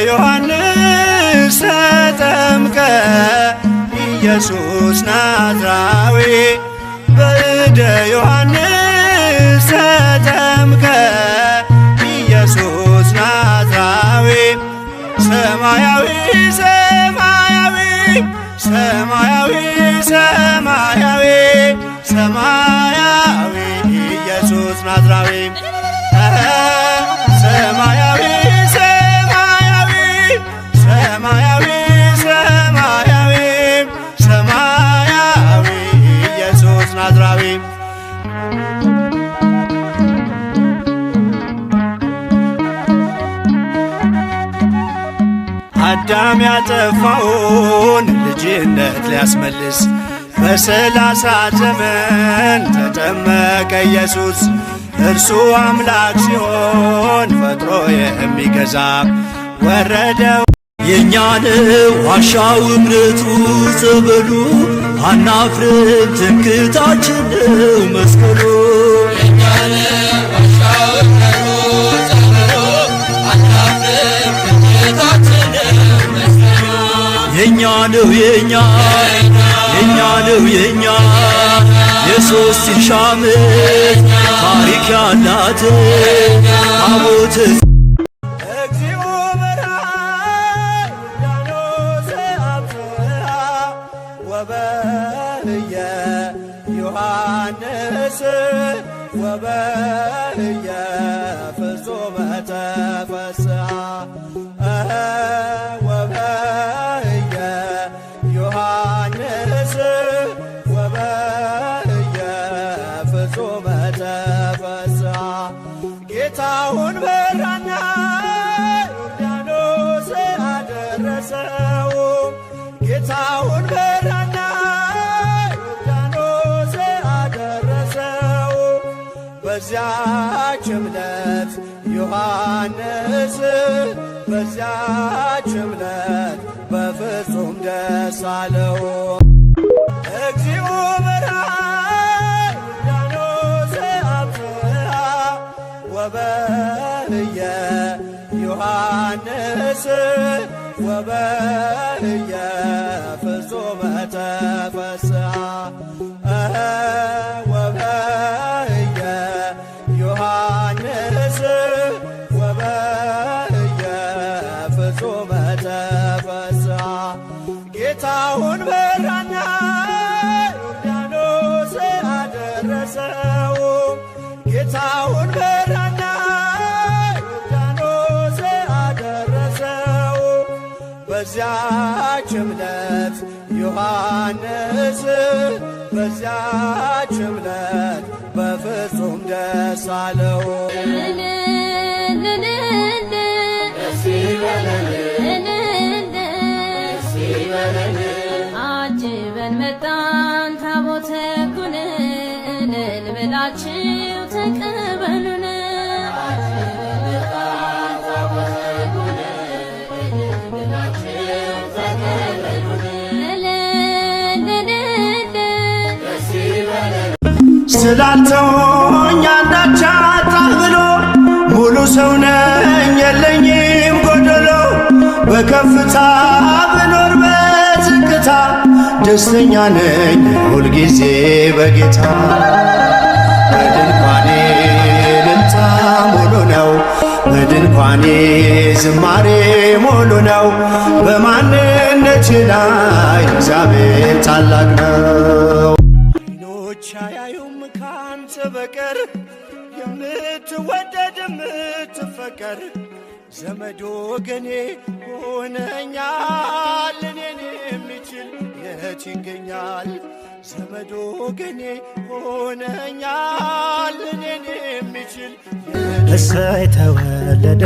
ዮሐንስ ተጠምቀ ኢየሱስ ናዝራዊ፣ በእደ ዮሐንስ ተጠምቀ ኢየሱስ ናዝራዊ። ሰማያዊ ሰማያዊ ሰማያዊ ሰማያዊ ሰማያዊ ኢየሱስ ናዝራዊ፣ ሰማያዊ ሰማያዊ ሰማያዊ ሰማያዊ ሰማያዊ ኢየሱስ ናዝራዊ። አዳም ያጠፋውን ልጅነት ሊያስመልስ በ30 ዘመን ተጠመቀ ኢየሱስ። እርሱ አምላክ ሲሆን ፈጥሮ የሚገዛ ወረደው። የእኛን ዋሻው እምነቱ ጸበሉ፣ አናፍርም፣ ትምክህታችን ነው መስቀሉ። የኛ ነው፣ የኛ፣ የኛ ነው፣ የኛ የ3000 ዓመት ታሪክ ያላት ታቦት። እግዚኦ በረሃ ዮርዳኖስ አብጽሐ ወበህየ ዮሐንስ ወበህየ ፍጹመ ተፈስሐ፣ ወበህየ ዮሐንስ ወበህየ ፍጹመ ተፈስሐ። ጌታውን በራና ዮርዳኖስ አደረሰው፣ ጌታውን በራና ዮርዳኖስ አደረሰው። በዚያች እምነት ዮሐንስ፣ በዚያች እምነት በፍጹም ደስ አለው። እግዚኦ በረሃ ዮርዳኖስ አብጽሐ ወበህየ ዮሐንስ ወበህየ ፍጹመ ተፈስሐ፣ ወበህየ ዮሐንስ ወበህየ ፍጹመ ተፈስሐ። ጌታውን በራና ዮርዳኖስ አደረሰው፣ ጌታውን በራና ዮርዳኖስ አደረሰው። በዚያች እምነት ዮሐንስ፣ በዚያች እምነት በፍጹም ደስ አለው። እልል እልል እልል፣ አጅበን መጣን ታቦተ ጉን፣ እልል ብላችሁ ተቀበሉን። እልል እልል። ስላልተወኝ አንዳች አጣህ ብሎ፣ ሙሉ ሰው ነኝ የለኝም ጎደሎ። በከፍታ ብኖር በዝቅታ ደስተኛ ነኝ ሁልጊዜ በጌታ። በድንኳኔ እልልታ ሙሉ ነው፣ በድንኳኔ ዝማሬ ሙሉ ነው። በማንነቴ ላይ እግዚአብሔር ታላቅ ነው። አይኖች አያዩም ካንተ በቀር፣ የምትወደድ የምትፈቀር፣ ዘመድ ወገኔ ሆነኛል። እኔን የሚችል የት ይገኛል? ዘመድ ወገኔ ሆነኛል። እኔን የሚችል እሰይ ተወለደ።